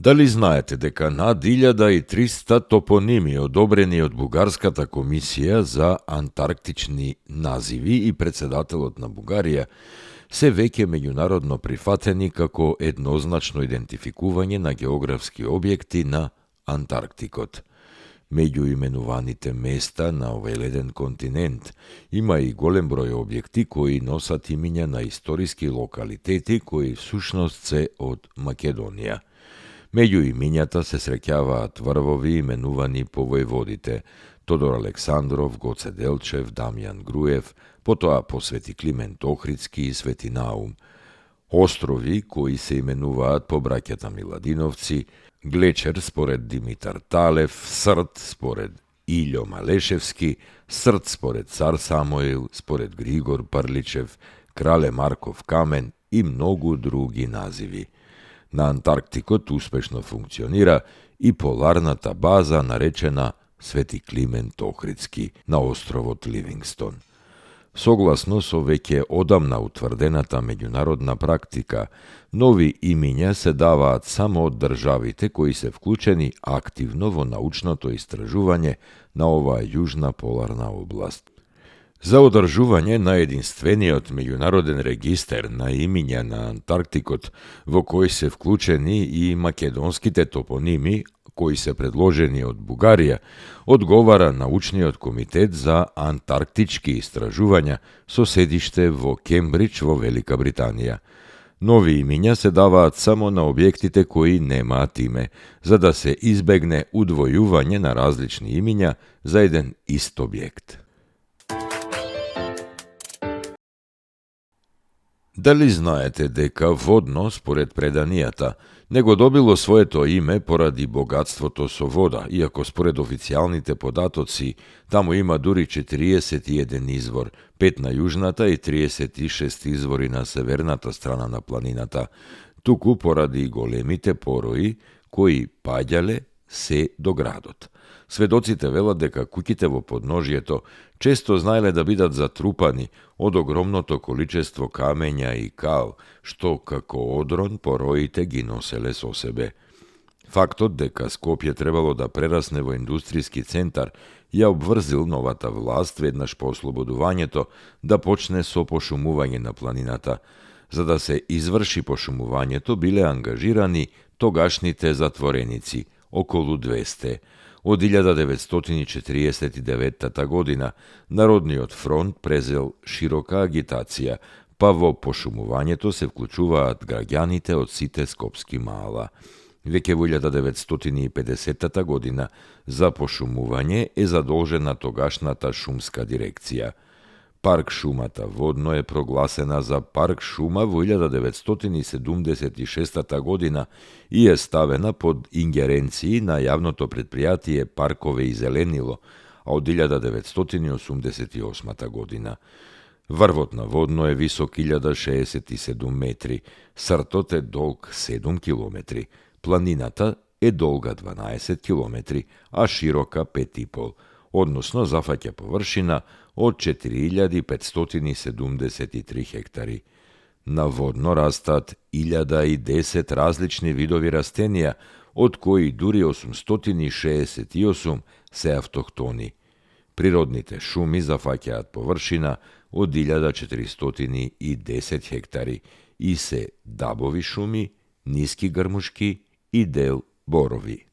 Дали знаете дека над 1300 топоними одобрени од Бугарската комисија за антарктични називи и председателот на Бугарија се веќе меѓународно прифатени како еднозначно идентификување на географски објекти на Антарктикот. Меѓу именуваните места на овој леден континент има и голем број објекти кои носат имиња на историски локалитети кои всушност се од Македонија. Меѓу имињата се среќаваат врвови именувани по војводите Тодор Александров, Гоце Делчев, Дамјан Груев, потоа по Свети Климент Охридски и Свети Наум. Острови кои се именуваат по браќата Миладиновци, Глечер според Димитар Талев, Срт според Илјо Малешевски, Срт според Цар Самоил, според Григор Прличев, Крале Марков Камен и многу други називи. На Антарктикот успешно функционира и поларната база наречена Свети Климент Охридски на островот Ливингстон. Согласно со веќе одамна утврдената меѓународна практика, нови имиња се даваат само од државите кои се вклучени активно во научното истражување на оваа јужна поларна област. За одржување на единствениот меѓународен регистер на имиња на Антарктикот, во кој се вклучени и македонските топоними, кои се предложени од Бугарија, одговара научниот комитет за антарктички истражувања со седиште во Кембридж во Велика Британија. Нови имиња се даваат само на објектите кои немаат име, за да се избегне удвојување на различни имиња за еден ист објект. Дали знаете дека водно, според преданијата, не го добило своето име поради богатството со вода, иако според официјалните податоци таму има дури 41 извор, 5 на јужната и 36 извори на северната страна на планината, туку поради големите порои кои паѓале се до градот. Сведоците велат дека куќите во подножјето често знаеле да бидат затрупани од огромното количество камења и кал, што како одрон пороите ги носеле со себе. Фактот дека Скопје требало да прерасне во индустријски центар ја обврзил новата власт веднаш по ослободувањето да почне со пошумување на планината. За да се изврши пошумувањето биле ангажирани тогашните затвореници, околу 200. Од 1949 година Народниот фронт презел широка агитација, па во пошумувањето се вклучуваат граѓаните од сите скопски мала. Веќе во 1950 година за пошумување е задолжена тогашната шумска дирекција. Парк шумата Водно е прогласена за парк шума во 1976 година и е ставена под ингеренции на јавното предпријатие Паркове и зеленило, а од 1988 година. Врвот на Водно е висок 1067 метри, сртот е долг 7 километри, планината е долга 12 километри, а широка 5,5, односно зафаќа површина од 4573 хектари. На Водно растат 1010 различни видови растенија, од кои дури 868 се автохтони. Природните шуми зафаќаат површина од 1410 хектари и се дабови шуми, ниски грмушки и дел борови.